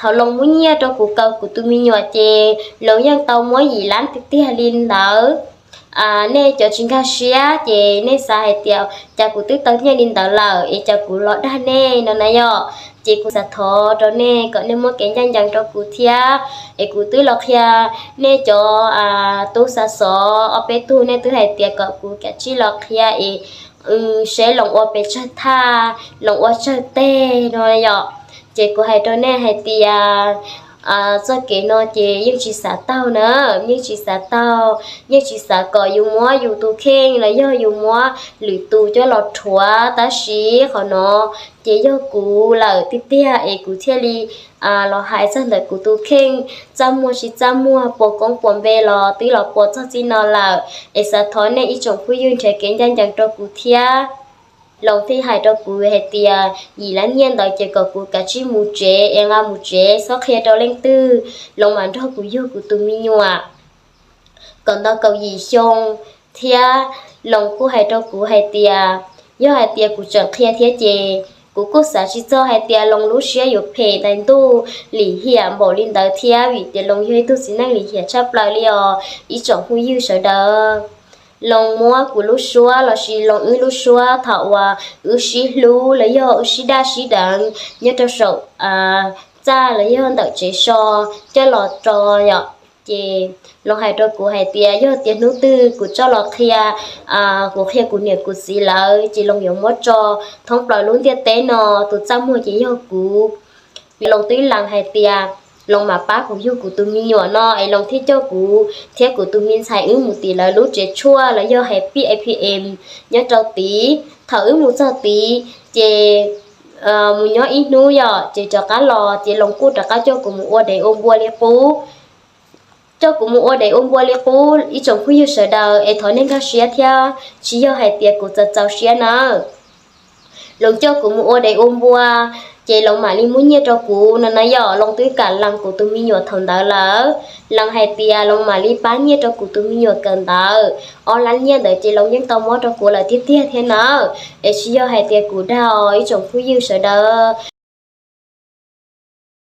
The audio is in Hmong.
Thaum Loos muab nyiaj rau kuv kaw kuv tus me nyuam ces Loos yeej tau muab yim lab tiag tiag li ntawd. Nej cov tsis nkag siab ces nej xav hais tias cas kuv twb tau nyiaj li ntawd lawm es cas kuv los dag nej no na yom. Ces kuv xav thov rau nej kom nej muab kev ncaj ncees rau kuv thiab. Es kuv twb los qhia nej cov tub xa xov ob peb tug, nej twb hais tias kom kuv kav tsij los qhia es seb Loos ua pes tsawg thaj, Loos ua tsawg teg no yom. Ces kuv hais rau nej hais tias txoj kev no ces yeej tsis xav taug na, yeej tsis xav taug, yeej tsis xav kom yus muab yus tus kheej los yog yus muab lwm tus coj los rhuav. Tab sis qhov no ces yog kuv lawm tiag tiag es kuv thiaj li los hais txog ntawm kuv tus kheej. Txaj muag tsis txaj muag, puas koob puas npe los twb los puas txog txij no lawm, es xav thov nej ib tsoom phooj ywg nrhiav kev ncaj ncees rau kuv thiab. Loos thiaj hais rau kuv hais tias yim lab nyiaj ntawd ces kom kuv kav tsij mus tsev es nqa mus tsev, txhob qhia rau leej twg, Loos mam nrog kuv yug kuv tus me nyuam kom ntau kaum yim xyoo thiab. Loos kuj hais rau kuv hais tias yog hais tias kuv tseem qhia thiab ces kuv kuj xav tsis txog hais tias Loos lub siab yuav phem ntais ntuj lim hiam npaum li ntawd thiab, vim tias Loos yog ib tug txiv neej lim hiam tshaj plaws li os ib tsoom phooj ywg sawv daws. Loos muab kuv lub suab lossis Loos wb lub suab thaum uas wb sib hlub los yog wb sib daj sib deev nyob rau saum txaj los yog ntawm tsev so coj los tso yom. Ces Loos hais rau kuv hais tias yog tias hnub twg kuv tso los qhia, kuv qhia kuv niam kuv txiv lawm ces Loos yuav muab tso thoob plaws lub ntiaj teb no, tus txaj muag ces yog kuv. Vim Loos twb lees hais tias Loos mam pab kuv yug kuv tus me nyuam no es Loos thiaj coj kuv thiab kuv tus me ntxhais wb mus tim lawv lub tsev tshuaj los yog hais pij A P M nyob rau tid. Thaum wb mus txog tid ces mus nyob ib hnub yom ces rov qab los ces Loos kuj rov qab coj kuv mus ua dev ua npua li qub. Coj kuv mus ua dev ua npua li qub ib tsoom phooj ywg sawv daws es thov nej nkag siab thiab, tsis yog hais tias kuv txaus txaus siab na. Loos coj kuv mus ua dev ua npua ces Loos mam li muab nyiaj rau kuv no na yom. Loos twb kam lees kuv tus me nyuam thaum ntawd lawm, lees hais tias Loos mam li pab nyiaj rau kuv tus me nyuam kawm ntawv. Ob lab nyiaj ntawd ces Loos yeej tau muab rau kuv lawm tiag tiag thiab nawb, es tsis yog hais tias kuv dag os ib tsoom phooj ywg sawv daws.